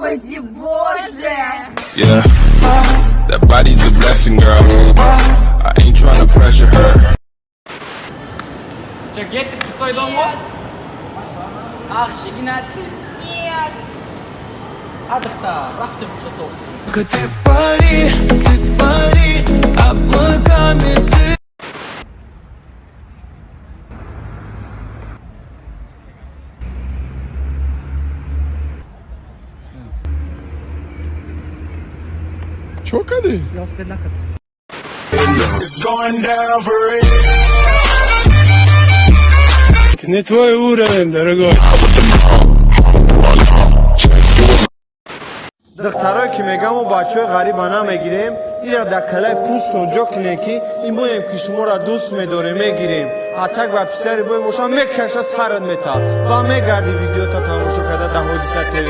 Господи, боже! Yeah, that body's a blessing, girl. I ain't tryna pressure her. Че, кетти пустой дом го? Ах, Игнатий. Нет. Адахта, рафтем чатов. Ты пари, ты пари, облаками ты. Чё кардӣ? Велосипед накард. It's going down for real. Не твой уровень, дорогой. Духтарое ки мегам, мо бачаҳои ғариба намегирем, ира дар калаи пӯстон ҷо кунем, ки ин моем, ки шуморо дӯст медорем, мегирем. А так ба писари бой боша, мекаша, сарат мета ва мегарди видеота тамошо карда дар Ҳодиса ТВ.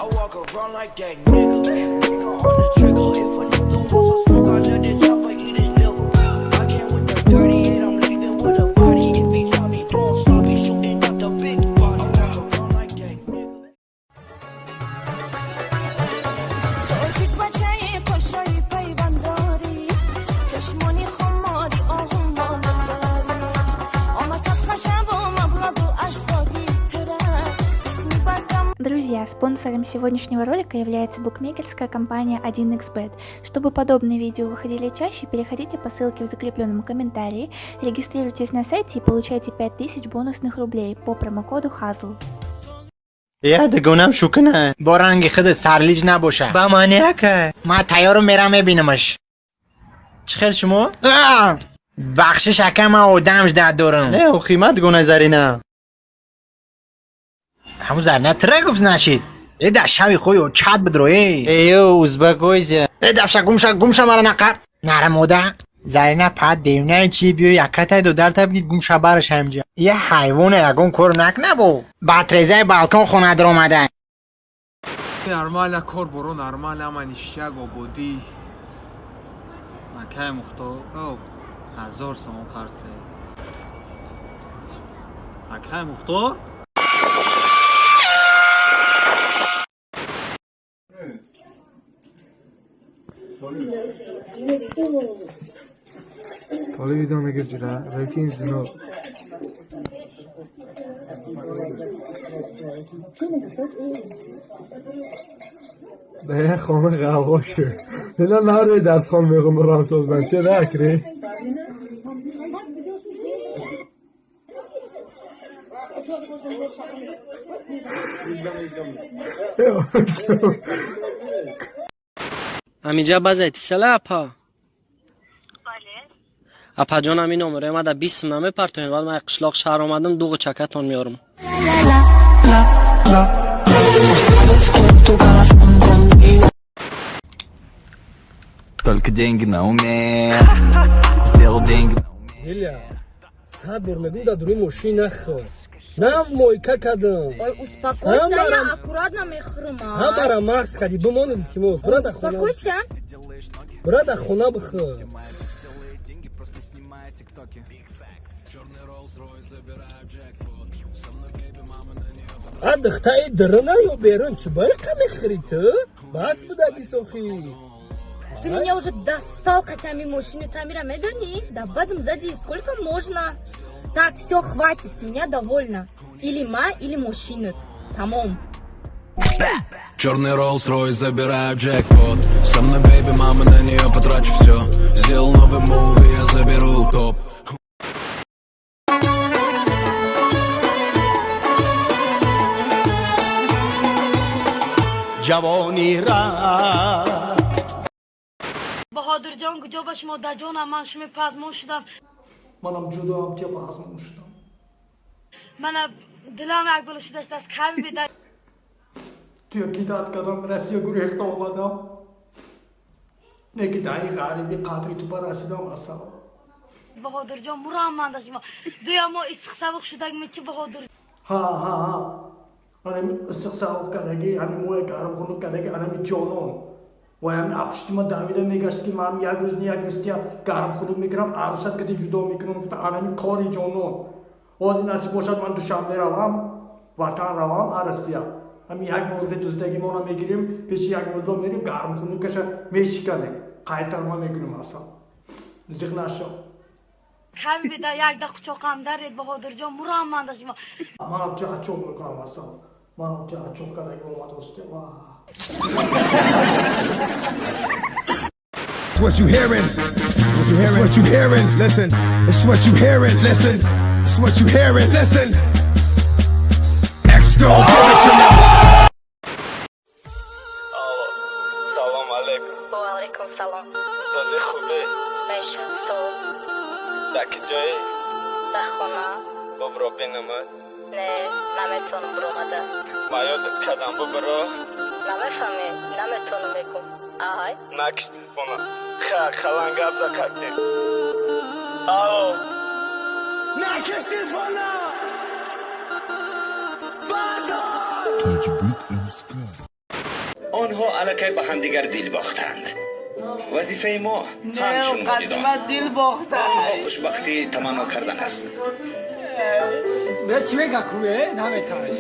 I walk around like that nigga. Finger on the trigger. If a nigga wants some smoke, I let the chopper eat his liver. I came with the 38, I'm leaving with a body. If he try me doing sloppy, shooting out the big body. I walk around like that nigga. Тоҷик бачаи қошои пайвандорӣ, чашмони хумори оҳум дорӣ, ома садқашаву маблағу аҷдоди тира исми бакам. Друзья, спонсором сегодняшнего ролика является букмекерская компания 1xBet. Чтобы подобные видео выходили чаще, переходите по ссылке в закрепленном комментарии, регистрируйтесь на сайте и получайте 5000 бонусных рублей по промокоду HAZL. Я дигонам шукна бо ранги худ сарлиҷ набоша ба маъни ака ман тайёру мерам, мебинамаш. Чӣ хел шумо? А! Бахшиш ака, ман одам ждать дорам. Не, охи ман дигона Зарина. Ҳамун Зарина тира гуфт, значит, э дар шави хой чат бидро э. Эё, успокойся. Э, дафша, гумша, гумша, мара нақа нара мода. Зарина пад девна чи биё, якатай додарта бигид, гумша бараш ҳамҷа. Я ҳайвона, ягон кор накна, бо ба трезаи балкон хона даромада. Нормально кор боро, нормально, ама ништяк, ободӣ. Акай Мухтор, О, 1000 сомон қарз дед. Акай Мухтор? Толи видео мегир ҷура, лекин зино. Да як хона ғавғо шуд. Дила наре дастхон меғумрон создан. Че накри? Ҳаминҷа баъзе тисала, апа? Апаҷон, ҳамин номеро омада 20 сум намепартоед, баъд ман қишлоқ шаҳр омадам, дуғу чакатон меорам. Только деньги на уме. Сделал деньги на уме. Лиля, 100 бор мегум, дар дуруи мошин нахӯр. Нав мойка кардам. Ой, успокойся, я Ҳамарам- аккуратно мехӯрам. Ҳамара мағз кардӣ, бимон, илтимос. Бира дар хона. Успокойся. Бира дар хона бихӯр. Деньги просто снимая тиктоки. Черный Роллс-Ройс, забираю джекпот. Со мной бэби, мама на нее. А духтаи дурина ё берун чӣ баиқа мехӯрӣ ту? Бас будаги сохӣ. Ты меня уже достал, хотя ми машины тамира медани. Да бадом сзади сколько можно? Так, все, хватит, с меня довольно. Или ма, или мошинат. Тамом. Черный Роллс-Ройс, забираю джекпот. Со мной бэби, мама, на нее потрачу все. Сделал новый move, я заберу топ. Ҷавонӣ рафт. Баҳодирҷон, куҷо ба шумо даҷонам, ман шуми пазмон шудам. Манам ҷудоам тия пазмон шудам. Мана дилам як бало шудааст аз ками беда. Туя кидать кардам, Россия гурехта омадам. Неки даи ғариби қадри ту ба расидам, асал. Баҳодирҷон, мурам ман да шумо. Дуя мо иссиқ савуқ шудагми чи, Баҳодир? Ҳа, ҳа, ҳа. Анами иссиқ савуқ кардаги, ҳами моя гарм хунук кардаги, анами ҷонон. Вай ҳами апуштима давида мегашт, ки ман як рӯз не як рӯз тия гарм хунук мекунам, арӯсат кади ҷудо мекунам, гуфта, анами кори ҷонон. Ҳозир насиб бошад, ман Душанбе равам. Ватан равам, Россия. Ҳами як мурғи дуздагимона мегирем, пеши як мулло мерим, гармхунукаша мешиканем, қайтарма мекунем. Асан, ҷиқ нашо. Ками беда якда кучоқам даред, Баҳодирҷон, мурам ман да шумо. Манам чи ачоқ мекунам, асан, манам чи ачоқ кардаги омадости. It's what you hearing. What you hearing? It's what you hearing. Listen. It's what you hearing. Listen. It's what you hearing. Listen. X gon' give it to you. Салом алейкум. Ва алайкум салом. Сози, хубе? Мешасто. Дар куҷоӣ? Дар хона. Бубро бинамад. Не, наметонам биромада. Ма ёдат кардам, бубро. Намефаҳмӣ, наметонам мегум. Ай. Накиш телефона. Ха, халан гап закардем. Алло. Накиш телефона! Бардор! Онҳо аллакай ба ҳамдигар дил бохтанд. Вазифаи мо ҳамчун волидон дил бохта. Онҳо хушбахтӣ таманно кардан аст. Чӣ мега, куме наметаш.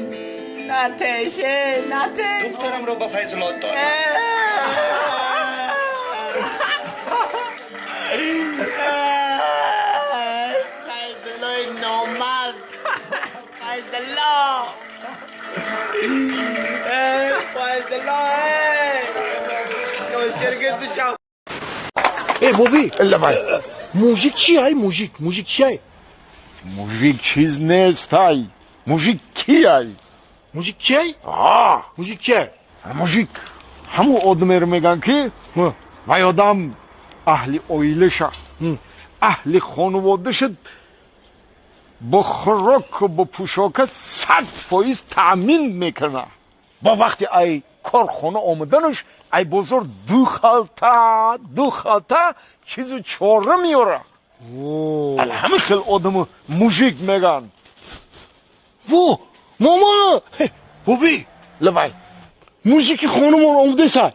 Натеше, нате. Духтарамро ба Файзулло додам. Файзуллои номард! Файзулло! Файзулло! Ширкет бичам. Э, Боби, мужик чи ай, мужик, мужик чи ай? Мужик чиз нест ай. Мужик ки ай? Мужик чи ай? А, мужик чи ай? Мужик ҳамун одамеро мегӯянд, ки вай одам аҳли оилаша, аҳли хонаводаша бо хӯроку бо пӯшока 100% таъмин мекунад. Бо вақти ай корхона омаданаш, ай бозор ду халта, ду халта чизу чора меёра. Ала ҳамин хел одаму мужик мегӯянд. Во, мама, Боби. Лабай. Мужики хонумон омадеса.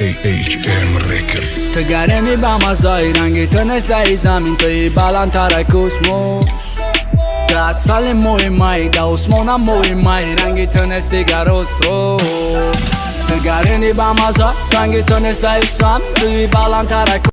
AHM Records. Ту гарени ба маззаи ранги ту нест дари замин, туи баландтара космос. Ту асали моҳи май, да осмона моҳи май, ранги ту нест дигар остров. Ту гарени ба мазза ранги ту нест дари замин, туи баландтара.